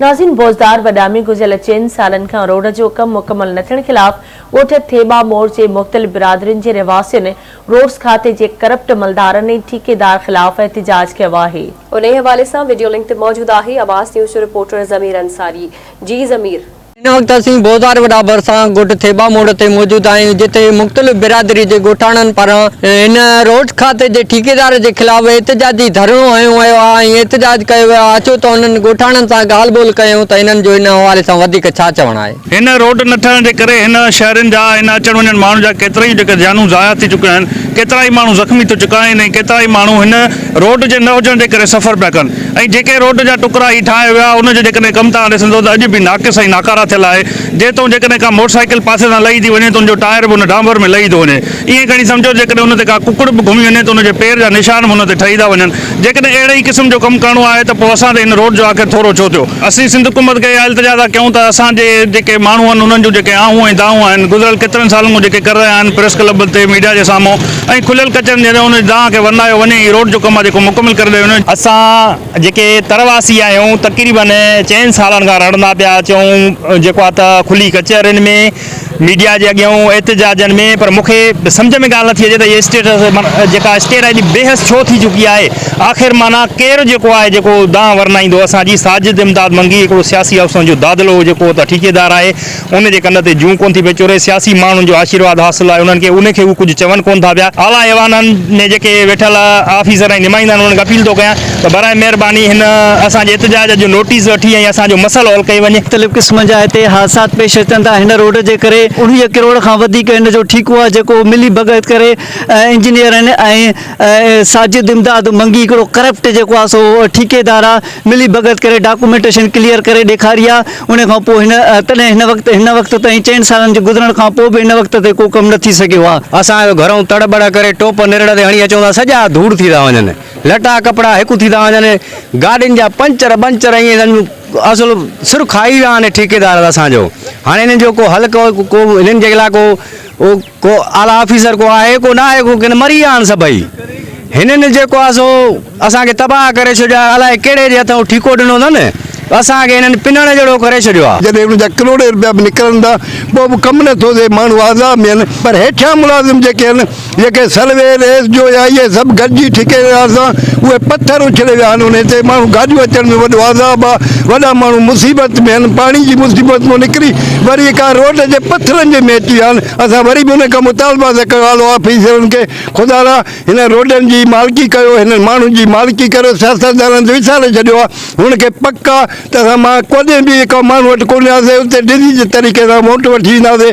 ناظرين بوزدار وڏا ۾ گذريل چئن سالن کان روڊ جو ڪم مڪمل نه ٿيڻ خلاف ڳوٺ ٿيٻا موڙ جي مختلف برادرين جي رهواسين روڊس کاتي جي ڪرپٽ عملدارن ۽ ٺيڪيدار خلاف احتجاج ڪيو آهي. انهي حوالي سان وڊيو لنڪ تي موجود آهي آواز نيوز جو رپورٽر ضمير انصاري. جي ضمير. هن وقت اسين بوزار وڏا ڀرسان ڳوٺ ٿيٻا موڙ تي موجود آهيون جتي مختلف برادري جي ڳوٺاڻن پاران هن روڊ کاتي جي ٺيڪيدار جي خلاف احتجاجي ڌرڻو هنيو ويو آهي ۽ احتجاج ڪيو ويو آهي اچو ته انهن ڳوٺاڻن سان ڳالهه ٻولهه ڪيون ته انهن جو ان حوالي سان وڌيڪ ڇا چوڻ آهي. هن روڊ نه ٺهڻ جي ڪري هن شهرين جا هن اچڻ وڃڻ ماڻهن جا ڪيترائي جيڪي جانون ضايع ٿي چڪيون آهن ڪيترائي ماڻهو زخمي ٿي چڪا آهن ۽ ڪيترائي ماڻهو هن روڊ جي نه هجڻ جي ڪري سفر پيا ڪن ۽ جيڪي روڊ جا ٽڪرا هي ٺاهي ويا ان جو جيڪڏهن ڪم توهان ڏسندو ته اڄ به ناقص ۽ ناڪارا ٿيل آهي جيتوڻ جيڪڏهن ڪا موٽر سائيڪل پاسي تان لهي ٿي وڃي ته ان جو ٽائر به ان ڊانڀر ۾ لهي ٿو وڃي ائين کڻي سمجهو جيڪڏهن ان تي ڪا ڪڪڙ به گهمي وڃي ته ان جي پير جا نشان به ان تي ٺهي ٿا وڃن جيڪڏهن اهڙي ئي قسم جو ڪم ڪرڻو آهي ته پوء اسان تي هن روڊ جو آخر ٿورو ڇو ٿيو؟ اسين سنڌ حڪومت کي اها التجا ٿا ڪيون ته اسان جي جيڪي ماڻهو آهن انهن جون جيڪي آهون ۽ دانهون آهن گذريل ڪيترن سالن کان جيڪي ڪري رهيا آهن پريس ڪلب تي ميڊيا جي سامهون ۽ کليل ڪچهرين جي ان دانهن کي ورنايو وڃي هي روڊ جو ڪم آهي جيڪو مڪمل ڪري ڏيو وڃي. اسان جيڪي تر واسي آهيون تقريبن چئن سالن کان رڙندا پيا اچون جيڪو آهي ته کلي ڪچهرين ۾ ميڊيا جي اڳيان احتجاجن ۾ پر مون کي سمجهه ۾ ڳالهه نٿي اچي ته هي اسٽيٽ جيڪا اسٽيٽ آهي ايڏي بي حس ڇو ٿي چڪي آهي آخر معنيٰ ڪير جيڪو آهي جيڪو دانهن ورنائيندو اسان جي ساجد امداد منگي هڪڙو سياسي افسرن جو دادلو جيڪو ته ٺيڪيدار آهي ان جي ڪن تي جون ڪونه ٿي پئي چوري، سياسي ماڻهن جو آشيرواد حاصل آهي انهن کي، ان کي هو ڪجهه چون ڪونه ٿا پيا. اعليٰ ايوانن ۾ جيڪي ويٺل آفيسر ۽ نمائندا آهن انهن کي اپيل ٿو ڪيان ته براء مهرباني هن اسان جي احتجاج جو نوٽيس وٺي ۽ اسان جو مسئلو حل ڪيو وڃي. مختلف قسمن جا هتي حادثات پيش اچن ٿا هن روڊ جي ڪري 19 ڪروڙ کان وڌيڪ هن جو ٺيڪو آهي جيڪو ملي ڀڳت ڪري انجنيئرن ۽ ساجد امداد منگي هڪڙو ڪرپٽ جيڪو آهي سو ٺيڪيدار آهي ملي ڀڳت ڪري ڊاڪومينٽيشن ڪليئر ڪري ڏيکاري آ ان کان پوء هن تڏهن هن وقت هن وقت تائين چئن سالن جي گذرڻ کان پوء به هن وقت تي ڪو ڪم نه ٿي سگهيو آ. اسان جو گهرئون تڙ ٻڙ ڪري ٽوپ نرڙ تي هڻي اچون ٿا سڄا ڌوڙ ٿي ٿا وڃن لٽا ڪپڙا هڪ ٿي ٿا وڃن گاڏين جا پنچر ٻنچر ائين سمجهه اصل سر کائي ويا آهن ٺيڪيدار اسان جو هاڻي انهن جو ڪو حل ڪو ڪو انهن جي لاء ڪو ڪو اعليٰ آفيسر ڪو آهي ڪو نه آهي ڪو ڪن مري ويا آهن سڀئي هنن جيڪو آهي سو اسان کي تباهه ڪري ڇڏيو آهي الائي ڪهڙي جي هٿئون ٺيڪو ڏنو اٿن اسان کي هنن پنڻ جهڙو ڪري ڇڏيو آهي. جڏهن ان جا ڪروڙين رپيا به نڪرن ٿا پوء به ڪم نه ٿو ٿئي ماڻهو عذاب ۾ آهن پر هيٺيان ملازم جيڪي آهن جيڪي سرويئر ايس جو يا اهي سڀ گڏجي ٺيڪيدار سان اهي پٿر اڇلي ويا آهن انهي تي ماڻهو گاڏيون اچڻ ۾ وڏو عذاب آهي وڏا ماڻهو مصيبت ۾ آهن پاڻي جي مصيبت مان نڪري وري ڪا روڊ جي پٿرن جي ۾ اچي ويا آهن اسان وري به انهن کان مطالبا ٿا ڪيون اعليٰ آفيسرن کي خدا را هن روڊن جي مالڪي ڪيو هنن ماڻهن جي مالڪي ڪريو سياستدانن ته وساري ڇڏيو آهي هن کي پڪ آهي ته اسان مان ڪڏهن به ڪا ماڻهو وٽ ڪونه وياسي اتي ڊزي جي طريقي سان ووٽ وٺي اينداسي.